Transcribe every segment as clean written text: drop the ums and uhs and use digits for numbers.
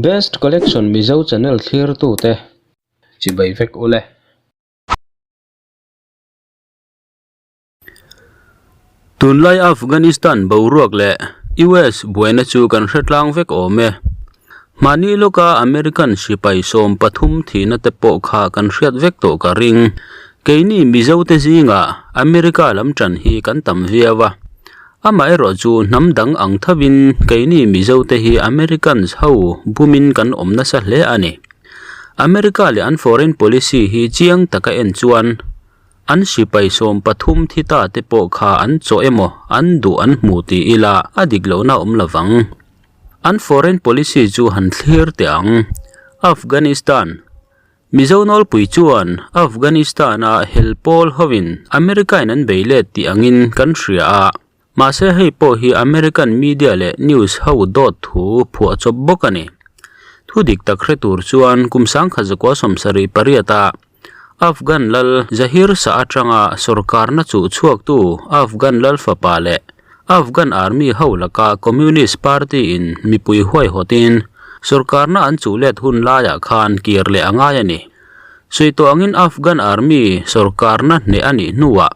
Best Collection Mizo channel thlirtute chibai vek ule. Tunlai Afghanistan boruak leh US buaina chu kan hre tlang vek awm e. Mahni lawka American sipai 13 thihna te pawh kha kan hriat vek tawh ka ring. Keini Mizo te zingah America lam tan hi kan tam viau a. Amaherawh chu hnam dang ang thovin keini Mizo te hi Americans ho bumin kan awm nasa hle a ni. America leh an foreign policy hi chiang taka en chuan An sipai 13 thi ta te pawh kha an chaw emaw an duh an hmu ti ila a dik lohna awm lovang. An foreign policy chu han thlir teh ang. Afghanistan Mizo nawlpui chuan Afghanistan-a hel pawl hovin America-in an bei let tih angin kan hria a. Mahse hei pawh hi American media leh news ho dawt thu phuahchawp bawk a ni. Thu dik tak hre tur chuan kum 1978 a Afghan lal Zahir Shah atanga sorkarna chuh chhuaktu Afghan lal fapa leh Afghan army ho laka Communist Party in mipui huaihawtin sorkarna an chuh let hun laiah khan kir leh a ngai a ni. Sawi tawh angin Afghan army sorkarna hneh a nih hnuah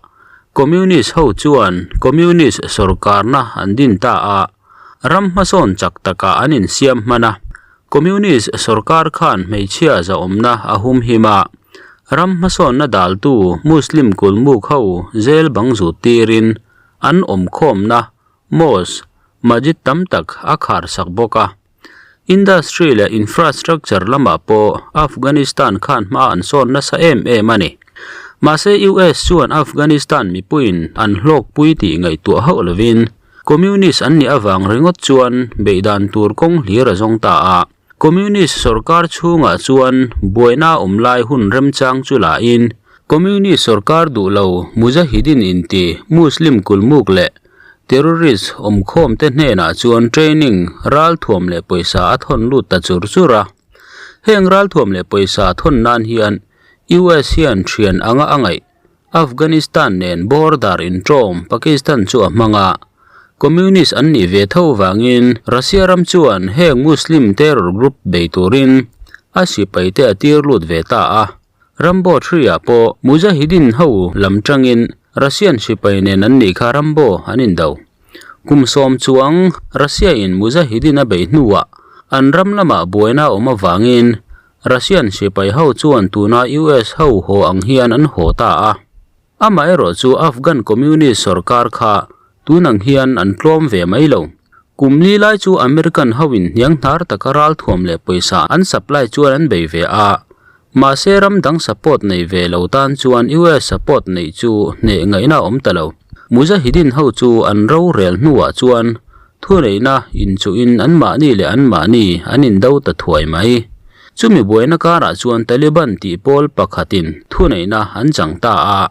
Communist ho chuan Communist sorkarna an din ta a, ram hmasawn chak takah an insiam hman a. Communist sorkar khan hmeichhia zahawmna a humhim a, ram hmasawnna daltu Muslim kulmuk ho zel bang zut tirin an awmkhawmna mosque, masjid tam tak a khar sak bawk a. Industry leh infrastructure lamah pawh Afghanistan khan hma an sawn nasa em em a ni. Mahse US chuan Afghanistan mipuiin an hlawkpui tih ngaihtuah hauh lovin Communist an nih avang ringawt chuan beihdan tur kawng hlir a zawng ta a. Communist sorkar chhungah chuan buaina awm lai hun remchang chu lahin Communist sorkar duh lo Mujahideen inti Muslim kulmuk leh terrorist awmkhawm te hnenah chuan training ralthuam leh pawisa a thawn lut ta chur chur a. Heng ralthuam leh pawisa thawn nan hian US hian thian anga a ngaih Afghanistan nen border inṭawm Pakistan chu a hmang a, Communist an nih ve tho vangin Russia ram chuan heng Muslim terror group bei turin a sipaite a tir lut ve ta a. Rambo Three-ah pawh Mujahideen ho lam tangin Russian sipai nen an nih kha Rambo an indo. Kum 10 chuang Russia-in Mujahideen a beih hnuah an ram lamah buaina a awm avangin Russian sipai ho chuan tuna US ho haw ang hian an haw ta a. Amaherawh chu Afghan Communist sorkar kha tun ang hian an tlawm ve mai lo. Kum li lai chu American hoin hniang hnar taka ralthuam leh pawisa an supply chuan an bei ve a. Mahse ram dang support nei ve lo tan chuan US support neih chu hneh ngaihna a awm ta lo. Mujahideen ho chu an rorel hnuah chuan Thuneihna inchuhin anmahni leh anmahni an indo ta thuai mai. Chumi buaina karah chuan Taliban tih pawl pakhatin thuneihna an chang ta a.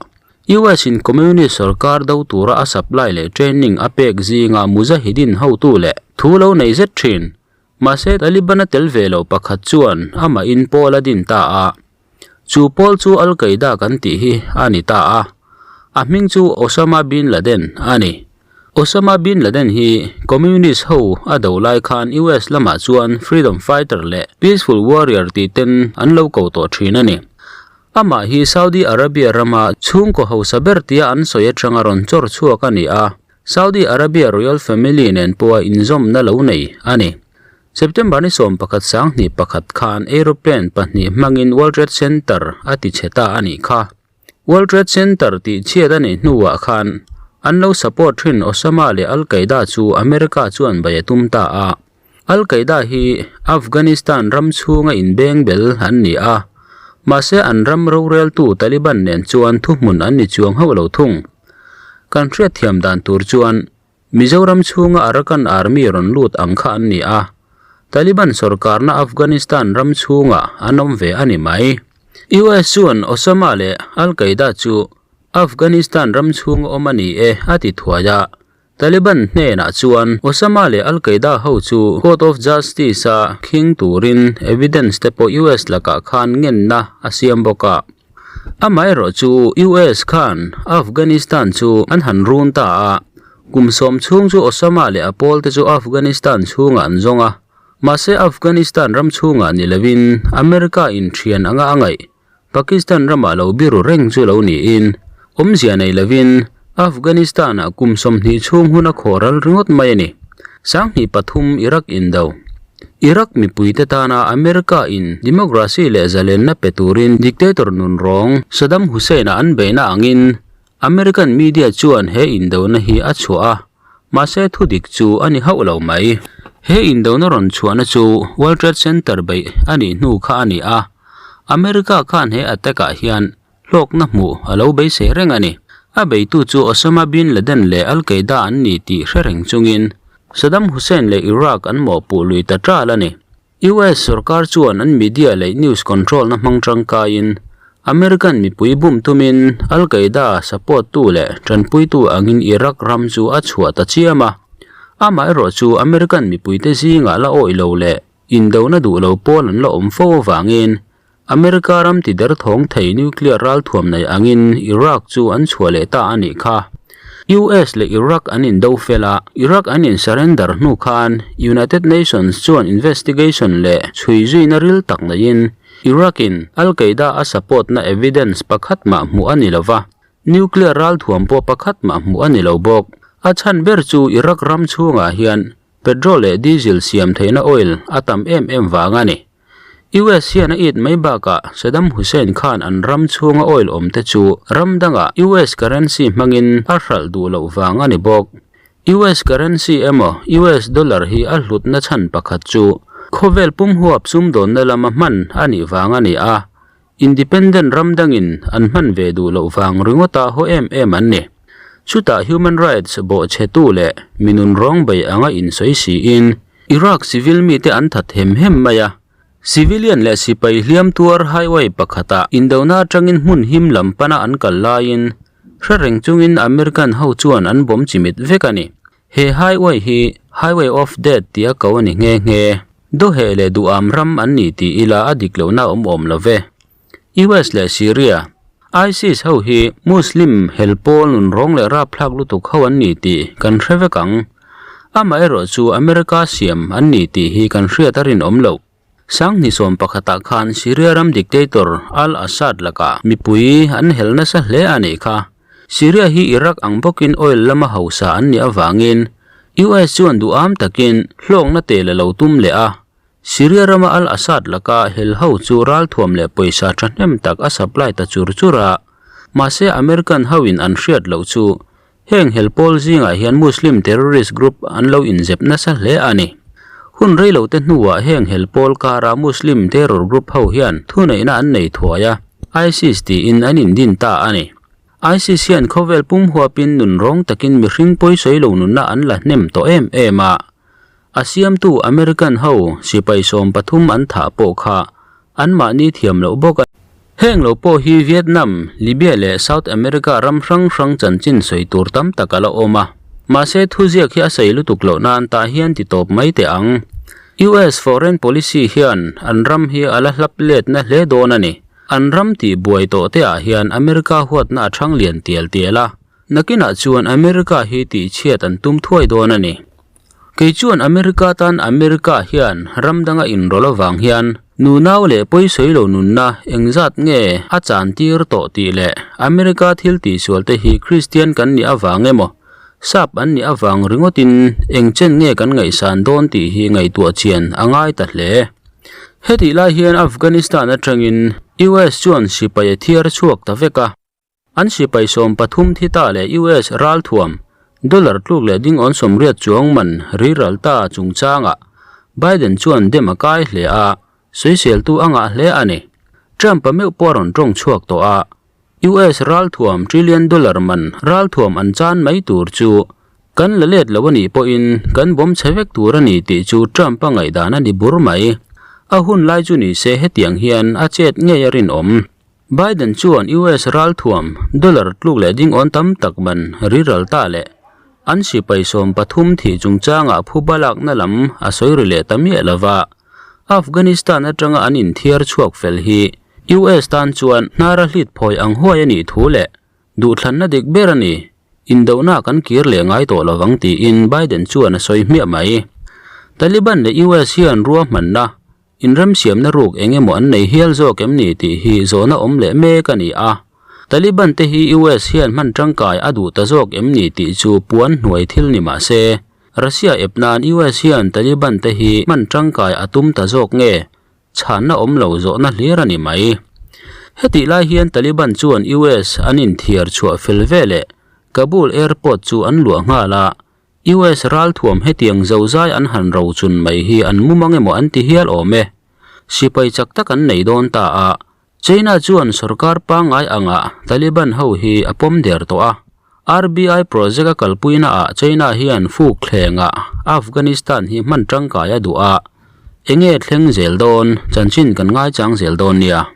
US in Communist sorkar do tura a supply leh training a pek zinga Mujahideen hotu leh thu lo nei zet thin. Mahse Taliban a tel ve lo pakhat chuan amahin pawl a din ta a. Chu pawl chu Al Qaeda kan tih hi a ni ta a, a hming chu Osama bin Laden a ni. Osama bin Laden hi Communist ho a do lai khan US lamah chuan Freedom Fighter leh Peaceful Warrior tih ten an lo ko tawh thin a ni. Amah hi Saudi Arabia rama chhungkaw hausa ber tia an sawi atanga rawn chawr chhuak a ni a, Saudi Arabia Royal Family nen pawha inzawmna lo nei a ni. September ni 11 21 khan aeroplane pahnih hmangin World Trade Center a ti chhe ta a nih kha. World Trade Center tih chhiat a nih hnuah khan an lo support thin Osama leh Al Qaeda chu America chuan bei a tum ta a. Al Qaeda hi Afghanistan ram chhunga inbeng bel an ni a, mahse an ram roreltu Taliban nen chuan thuhmun an ni chuang hauh lo thung. Kan hriatthiam dan tur chuan Mizoram chhunga Arakan Army rawn lut ang kha an ni a, Taliban sorkarna Afghanistan ram chhungah an awm ve a ni mai. US chuan Osama leh Al Qaeda chu Afghanistan ram chhunga awm a ni e a ti thuai a, Taliban hnenah chuan Osama leh Al Qaeda ho chu Court of Justice a khing turin evidence te pawh US lakah khan ngenna a siam bawk a. Amaherawh chu US khan Afghanistan chu an han run ta a, kum 10 chhung chu Osama leh a pawl te chu Afghanistan chhungah an zawng a. Mahse Afghanistan ram chhungah ni lovin America in thian anga a ngaih Pakistan ramah lo biru reng chu lo niin awmzia nei lovin Afghanistan-ah kum 20 chhung hun a khawh ral ringawt mai a ni. 2003 Iraq indo. Iraq mipuite tana America in democracy leh zalenna pe turin dictator nun rawng Saddam Hussein-a an beihna angin American media chuan he indona hi a chhuah a, mahse thudik chu a ni hauh lo mai. He indona rawn chhuahna chu World Trade Center beih a nih hnu kha a ni a, America khan he attack ah hian hlawkna hmuh a lo beisei reng a ni. A beitu chu Osama bin Laden leh Al Qaeda an ni tih hre reng chungin Saddam Hussein leh Iraq an mawhpuh lui ta ṭal a ni. US sorkar chuan an media leh news control na hmang tangkaiin American mipui bum tumin Al Qaeda support tu leh tanpuitu angin Iraq ram chu a chhuah ta chiam a. Amaherawh chu American mipuite zingah la awih lo leh indona duh lo pawl an la awm fo avangin America ram ti derthawng thei nuclear ralthuam nei angin Iraq chu an chhuah leh ta a nih kha. US leh Iraq an indo fel a, Iraq an in surrender hnu khan United Nations chuan investigation leh chhui zuina ril tak neiin Iraq in Al Qaeda a support na evidence pakhat mah hmuh a ni lova, nuclear ralthuam pawh pakhat mah hmuh a ni lo bawk. A chhan ber chu Iraq ram chhungah hian petrol leh diesel siam theihna oil a tam em em vang a ni. US hian a it mai bakah Saddam Hussein khan an ram chhunga oil awm te chu ram dangah US currency hmangin a hralh duh loh vang a ni bawk. US currency emaw US dollar hi a hlutna chhan pakhat chu khawvel pum huap sumdawnna lama hman a nih vang a ni a, independent ram dangin an hman ve duh loh vang ringawta haw em em an ni. Chutah human rights bawhchhetu leh minun rawng bei anga insawi siin Iraq civil mite an that hem hem mai a, civilian leh sipai hliam tuar highway pakhatah indona atangin hmun him lam pana an kal laiin hre reng chungin American ho chuan an bawm chimit vek a ni. He highway hi Highway of Death tia ko a ni nghe nghe. Dawheh leh duham ram an ni tih ila a dik lohna awm awm lo ve. US leh Syria, ISIS ho hi Muslim hel pawl nun rawng leh rapthlak lutuk ho an ni tih kan hre vek ang. Amaherawh chu America siam an ni tih hi kan hriat a rinawm loh. 2011 ah khan Syria ram dictator al-Assad lakah mipui an hel nasa hle a nih kha. Syria hi Iraq ang bawkin oil lama hausa an nih avangin US chuan duham takin hlawkna tel a lo tum leh a. Syria rama al-Assad laka hel ho chu ralthuam leh pawisa thahnem tak a supply ta chur chur a, mahse American hoin an hriat loh chu heng hel pawl zingah hian Muslim terrorist group an lo inzep nasa hle a ni. Hun reilote hnuah heng hel pawl kara Muslim terror group ho hian thuneihna an nei thuai a, ISIS tiin an indin ta a ni. ISIS hian khawvel pum huapin nun rawng takin mihring pawisawi lo nunna an la hnem tawh em em a. A siamtu American ho sipai 13 an thah pawh kha anmahni thiam loh bawk a. Heng lo pawh hi Vietnam, Libya leh South America ram hrang hrang chanchin sawi tur tam tak a la awm a. Mahse thuziak hi a sawi lutuk loh nan tah hian ti tawp mai teh ang. US foreign policy hian an ram hi a la hlap letna hle dawn a ni. An ram tih buai tawh te ah hian America huatna a thang lian tial tial a. Nakinah chuan America hi tihchhiat an tum thuai dawn a ni. Kei chuan America tan America hian ram danga inrawlh avang hian nunau leh pawisawi lo nunna engzat nge a chan tir tawh tih leh America thil tihsual te hi Kristian kan nih avang emaw sap an nih avang ringawtin eng chen nge kan ngaihsan dawn tih hi ngaihtuah chian a ngai ta hle. Hetih lai hian Afghanistan atangin US chuan sipai a thiar chhuak ta vek a. An sipai 13 thi ta leh US ralthuam dollar tluk leh ding awn 80 chuang man riral ta chungchangah Biden chuan dem a kai hle a, sawiseltu a ngah hle a ni. Trump a meuh pawh a rawn tawng chhuak tawh a, US ralthuam trillion dollar man ralthuam an chan mai tur chu kan la let lo a nih pawhin kan bawm chhe vek tur a ni tih chu Trump a ngaihdan a ni bur mai. A hun lai chu ni se hetiang hian a chet ngei a rinawm. Biden chuan US ralthuam dollar tluk leh ding awn tam tak man riral ta leh an sipai 13 thih chungchangah phuba lakna lam a sawi ri leh ta miah lova. Afghanistan atanga an inthiar chhuak fel hi US tan chuan hnara hlit phawi ang huai a nih thu leh duhthlanna dik ber a ni. Indona kan kir leh ngai tawh lovang tiin Biden chuan a sawi hmiah mai. Taliban leh US hian ruahmanna, inremsiamna ruk eng emaw an nei hial zawk em ni tih hi zawhna awm leh mek a ni a. Taliban te hi US hian hman tangkai a duh ta zawk em ni tih chu puan hnuai thil ni mah se, Russia ep nan US hian Taliban te hi hman tangkai a tum ta zawk nge? Chhanna awm lo zawhna hlir a ni mai. Hetih lai hian Taliban chuan US an inthiar chhuah fel veleh Kabul airport chu an luah nghal a, US ralthuam hetiang zozai an han rochun mai hi an mumang emaw an ti hial awm e. Sipai chak tak an nei dawn ta a, China chuan sorkar pangngai angah Taliban ho hi a pawm der tawh a. RBI project a kalpuina ah China hian fuk thlengah Afghanistan hi hman tangkai a duh a, enge thleng zel dawn chanchin kan ngaichang zel dawn nia.